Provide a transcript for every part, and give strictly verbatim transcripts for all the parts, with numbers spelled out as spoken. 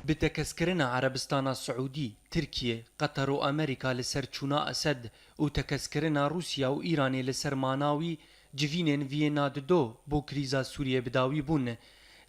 Bi tekeskirina Erebistana Siûdî, Tirkiye, Qeter û Amerîka li ser çûna Esed û tekeskirina Rûsya û Îranê li ser mana wî, civînên Viyêna dido bo krîza Sûriyê bi dawî bûn.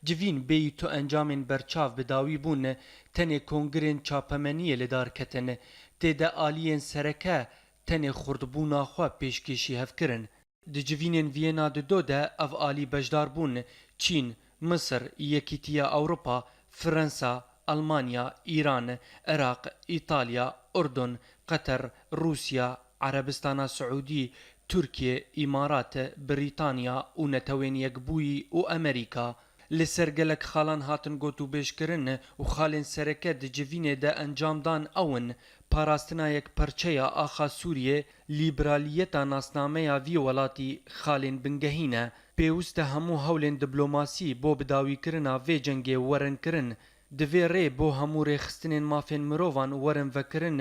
Civîn bêyî tu encamên berçav bi dawî bûn, tenê kongirên çapemeniyê li dar ketin. Tê de aliyên sereke tenê xurtbûna xwe pêşkêşî hev kirin. Di civînên Viyêna dido de ev alî beşdar bûn: Çîn, Misir, Yekîtiya Ewropa, Fransa, Almanya, Îran, Iraq, Îtalya, Urdun, Qeter, Rûsya, Erebistana Siûdî, Tirkiye, Îmarat, Brîtanya û Netewên Yekbûyî û Amerîka. Li ser gelek xalan hatin gotûbêjkirin û xalên sereke di civînê de encam dan ew in: parastina yekperçeya axa Sûriyê, lîberaliyeta nasnameya vî welatî xalên bingehî ne. Pêwist e hemû hewlên diplomasî bo bidawîkirina vê cengê werin kirin. Divê rê bo hemû rêxistinên mafên mirovan werin vekirin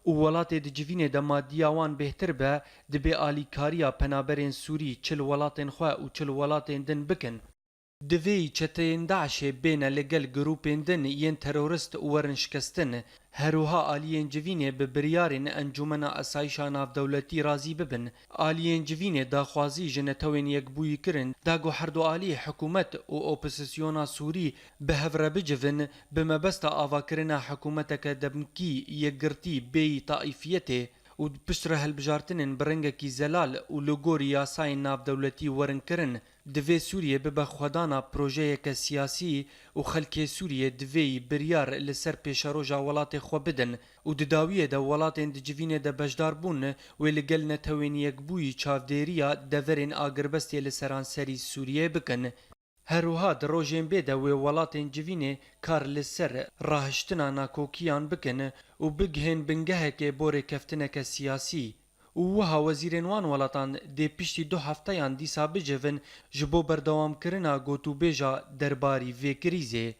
û welatê di civînê de madiya wan bêhtir be, dibê alîkariya penaberên Sûrî çi li welatên xwe û çi li welatên din bikin. Divê çeteyên DAIŞê bêne li gel grûpên din yên terorist û werin şikestin. Herwiha aliyên civînê bi biryarên Encûmena Asayişa Navdewletî razî bibin. Aliyên civînê daxwazî ji Netewên Yekbûyî kirin da ku herdu alî hikûmet û opozisyona Sûrî bi hev re bicivin, bi mebesta avakirina hikûmeteke demkî yekgirtî bêyî taîfiyetê û piştre hilbijartinên bi rengekî zelal û li gorî yasayên navdewletî werin kirin. Divê Sûriyê bibe xwedana projeyeke siyasî û xelkê Sûriyê divê yî biryar li ser pêşeroja welatê xwe bidin û di dawiyê de welatên di civînê de beşdar bûn wê li gel Netewên Yekbûyî çavdêriya deverên agirbestê li seranserî Sûriyê bikin. Her wiha di rojên bê de wê welatên civînê kar li ser rahiştina nakokiyan bikin û bigihên bingehekê bo rêkeftineke siyasî. Û wiha wezîrên wan welatan dê piştî du hefteyan dîsa bicivin ji bo berdewamkirina gotûbêja derbarî vê krîzê.